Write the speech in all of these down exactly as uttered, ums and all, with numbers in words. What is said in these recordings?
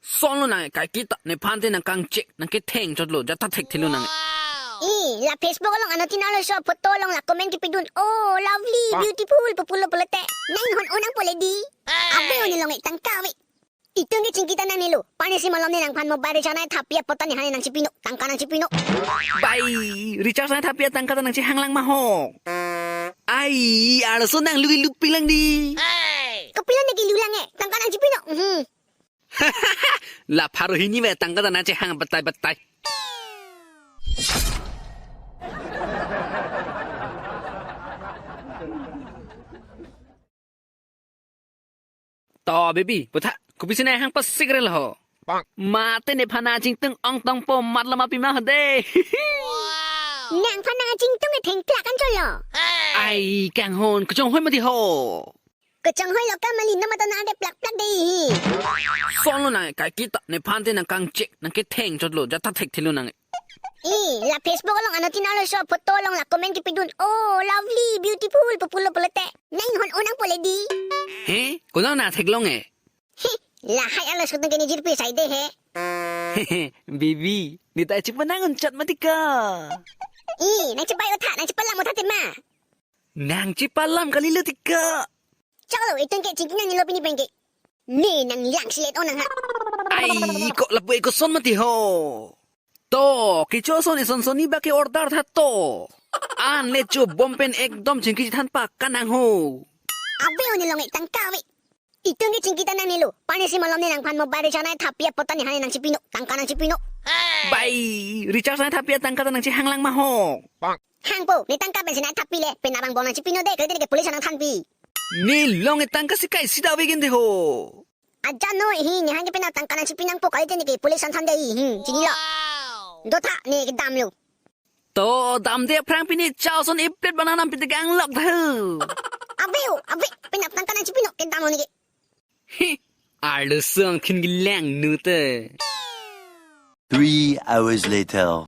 Sonlo nang, kaike ta nephan te nangkangchek, nangketheng chotlo, jatha thekthelo nang. Eh, la Facebook along anuttin arloso photo along la comment kepidun. Oh, lovely, beautiful, pupulo pulote. Nang hon unang pole di. Ave, o nelong e tangka ave. Itum ke chingki ta nangnelo. Pani si malom ne nangphan mobile recharge nangthappi apot ta nehan nangchipino. Tangka nangchipino. Bai, recharge nangthappi atangka ta nangchehang lang ma ho. Ai, arloso nang lugi lupi lang di. Kopi lo ne ke lu lang e. Tangka nangchipino. Mhm. La pharo hini ave tangka ta nangchehang batai batai. To, baby, butha, kopisi nang hang pasik rel ho. Mate nephan achingtung ong tongpo mat lo ma pima ho de. Nangphan nang achingtung e thengplak an cholo. Ai, kanghon, kachonghoi mati ho. Kachonghoi lo ka mali, no mata nang de plak plak de hi. Sonlo nang, kaike ta nephan te nangkangchek, nangketheng chotlo, jatha thekthelo nang. Eh, la Facebook along anuttin arloso photo along la comment kepidun. Oh, lovely, beautiful, pupulo pulote. Nang hon unang pole di. He, konat nang theklong e? He, lahai arloso atum ke nejirpi sai de he. Baby, ne ta chipanang unchot mati ko. Eh, nangchipai utha, nangchipalam utha tema. Nangchipalam kalilo ti ko. Choklo, itum ke chingki nangnelo pini pen ke. Ne nanglang silet o nang ha. Ai, ko lapu e koson mati ho. To, kecho son eson sonni ba ke order tha to. An le chobom pen ekdom chingki chethan pa kanang ho. Ave, o nelong e tangka ave. Itum ke chingki ta nangnelo. Pani si malom ne nangphan mobile recharge nangthappi apot ta nehan nangchipino. Tangka nangchipino. Bai, recharge nangthappi atangka ta nangchehang lang ma ho. Hangpo, ne tangka pensi nangthappi le, penap angbong nangchipino de, kalite ne ke police nangthanpi. Nelong e tangka si kaisi ta ave gen de ho. Ajan noi hi, nehan ke penap tangka nangchipi nangpo, kalite ne ke police nangthan de hi, chinilo. Dotha, ne ke damlo. To, damde aphrang pini choson iplet banana pite gang lok tha. Ave o, ave, penap tangka nangchipino, ke damlo ne ke. Hi, arloso angthin kelang nu te. Three hours later.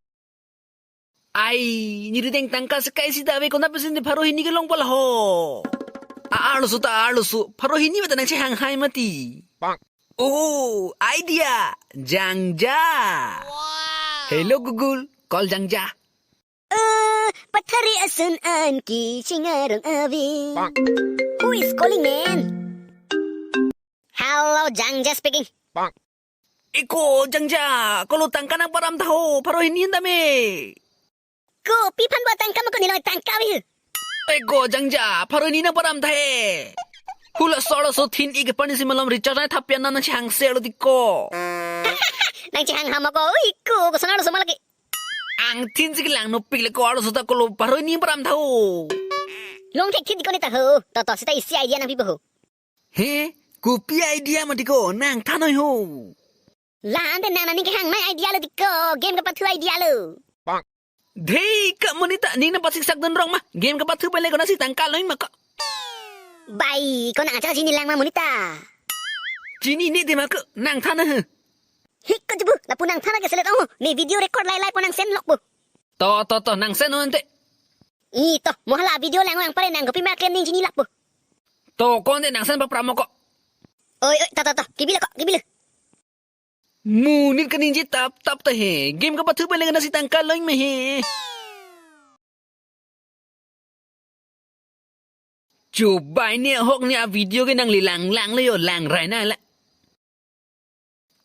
Ai, neli deng tangka si kaisi ta ave, konat pensi ne pharo hini kelong pala ho. A, arloso ta arloso, pharo hini mata nangchehang hai mati. Oh, idea, Jangja. Hello Google, call Jangja. Eh, pathari asun an kecheng arong ave. Who is calling, man? Hello, Jangja speaking. Eko Jangja, kolo tangka nangparam tha ho, pharo hini tame. Kopi aphan ba tangka ma ko, nelong tangka ave. Eko Jangja, pharo hini nangparam tha he. Hula solo so thin ik pani si malom recharge nangthappi an nangchehang selo ti ko. Nangchehang ha ma ko, ui ko, koson arloso ma lake. Angthin si kelang nopik le ko arloso ta kolo pharo hini param tha ho. Long thekthit ko ne ta ho, to to sita isi idea nangpipo ho. He, kopi idea mati ko, nangthan noi ho. La ante nang nangning kehang mai idea lo ti ko, game kapathu idea lo. Dhei ka monit ta, ning nangpasik sak dun rong ma, game kapathu pen le konatsi tangka longji ma ko. Bai, ko nang acha chini lang ma monit ta. Chinine de ma ko, nangthan he. Hik ko jubu, lapu nangthan ke selet ong ho, ne video record lai lai po nang send lok po. To, to, to, nang send ho ante. I to, mo hala video lang lang pare nang kopi ma klem ning chinilap po. To, ko ante nang send papra mo ko. Oi, oi, to, to, to, kibilo ko, kibilo. Monit kaningje tap tap ta he. Game kapathu pen le konatsi tangka longji ma he. Chubai ne ahok ne a video ke nangli lang lang lo yo lang rai na la.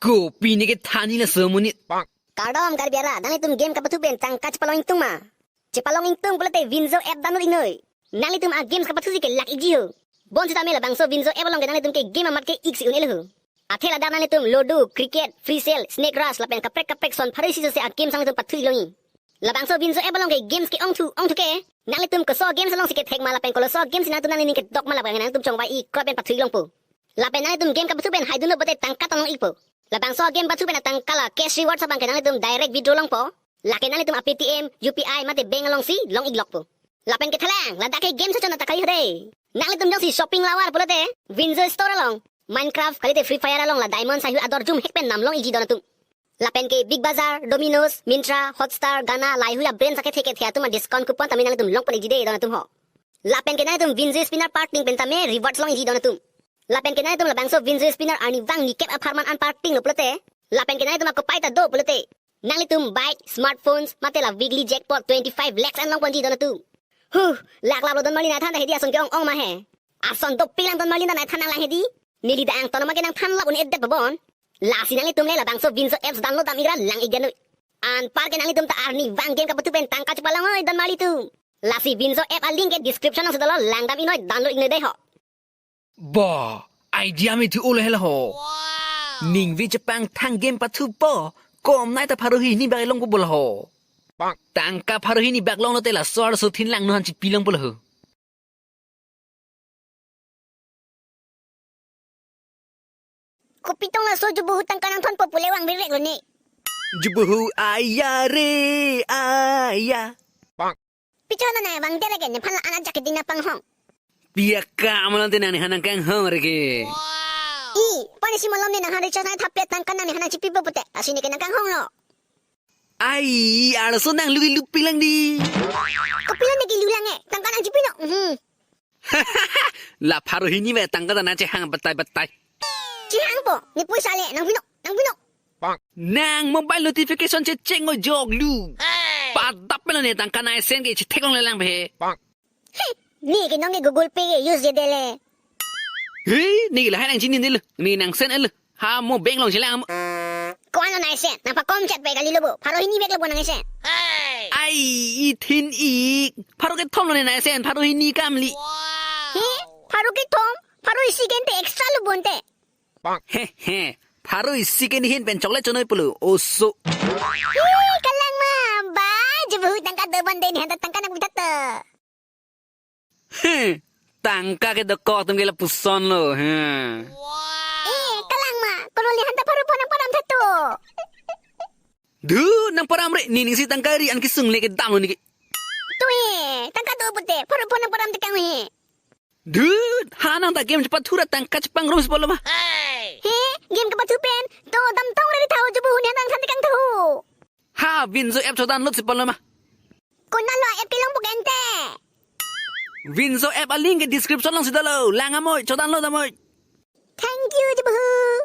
Kopi ne kethan ni laso monit. Kardom Karbi arat, nanglitum game kapathu pen tangka chepalong ingtung ma? Chepalong ingtung pulote Winzo app download ik noi. Nanglitum a games kapathu si kelak ikji ho. Bonsitame labangso Winzo app along ke nanglitum ke game amat ke ik si un-e lo ho. Athe ladak nanglitum Ludo, Cricket, Freecell, Snake Rush lapen kaprek kaprek son pharo isi sose a games nanglitum pathu ik longji. Labangso Winzo app along ke games ke-ongthu ongthu ke nanglitum koso games alongsi kethek ma lapen koloso games nangtum nangning kedok ma lapen nangtum chongvai ik kroi pen pathu ik longpo. Lapen nanglitum game kapathu pen haidunlo pulote tangka tong long ikpo. Labangso game pathu pen atangka la cash rewards abang ke nanglitum direct withdraw longpo. Lake nanglitum a Paytm, U P I mate bank alongsi long ik lokpo. Lapen kethalang, ladak ke game sachon anta kali ho de. Nanglitum jongsi shopping lover pulote Winzo Store along Minecraft kalite Free Fire along la diamond saihui ador jum hek pen nam long ikji don atum. Lapen ke Big Bazaar, Domino's, Myntra, Hotstar, Gaana, laihui a brand akethe kethe atum a discount coupon tame nanglitum long pon ikji de don atum ho. Lapen ke nanglitum Winzo Spinner Park ning pen tame rewards long ikji don atum. Lapen ke nanglitum labangso Winzo spinner arnivang nikep apharman anparting lo pulote. Lapen ke nanglitum akopai ta do pulote. Nanglitum bike, smartphones, mate la weekly jackpot twenty-five lakhs an longponji don atum. Huh, laklap lo don Marli, nangthan ta hedi, ason ke-ong ong ma he. Ason dopik lang don Marli, nangthan nanglang hedi. Neli ta angton ma ke nangthan lap un-edet babon. Lasi nanglitum le labangso Winzo apps download dam ikra lang ik dei noi. Anpar ke nanglitum ta arnivang game kapathu pen tangka chepalong noi don Marli atum. Lasi Winzo app a-link ke description alongsi dolo, langdam ik noi, download ik noi dei ho. Ba, idea me thu olo hela ho. Ningve chepangthang game pathupo, komnai ta pharo hini bak longpo bula ho. Tangka pharo hini bak longlote laso arloso thinlang nohan chipilongpo lo ho. Kopi tong laso jubuhu tangka nangthonpo pule vang birek lo ne. Jubuhu aya re aya. Picho na na vang dere ke nephan la ana jaket ding nangpanghong. Pia ka amalan te nang nephan nangkanghong re ke. I, pani si malom ne nanghan recharge nangthap pet tangka nang nephan nangchipipo pute. Lasi ne ke nangkanghong lo. Ai, arloso nang lugi lupi lang di. Kopilo ne ke lu lang e, tangka nangchipino. Mhm. La pharo hini ve tangka ta nangchehang batai batai. Chehangpo, ne poisa le, nangpino, nangpino. Nang mobile notification che check ngo jok lu. Padap pelo ne tangka nang send ke chethek longle lang be. He, ne ke nong ke Google Pay ke use je dele. He, ne ke lahai nangchini dele. Ne nang send el. Ha mo bank along chelang. Ko-an lo nang send? Nangpakom chet pe kali lo bo. Pharo hini bek lo bo nang send. Ai, ithin ik. Pharo kethom lo ne nang send, pharo hini kamli. He, pharo kethom? Pharo isi ke ante extra lo bo ante. He, he. Pharo isi ke nehin pen chocolate chonoi pulo. Oso. He, kalang ma. Ba, jubuhu tangka do bon dei, nehan ta tangka nangpitha to. He, tangka ke dokok atum ke lapuson lo, he. Eh, kalang ma, kolo nehan ta pharo pho nangparam tha to. Du, nangparam re, ne ning si tangka ri an kesung le kedam lo ne ke. To he, tangka do pute, pharo pho nangparam tekang he. Du, ha nang ta game chepathu ra tangka chepangrum si pulo ma. He, game kapathu pen, to damtong re tha ho, jubuhu nehan nangthan tekang tha ho. Ha, Winzo app cho download si pulo ma. Konat lo app kelong pu ke ante? Winzo app a-link ke description alongsi dolo. Lang amoi, cho download amoi. Thank you, jubuhu.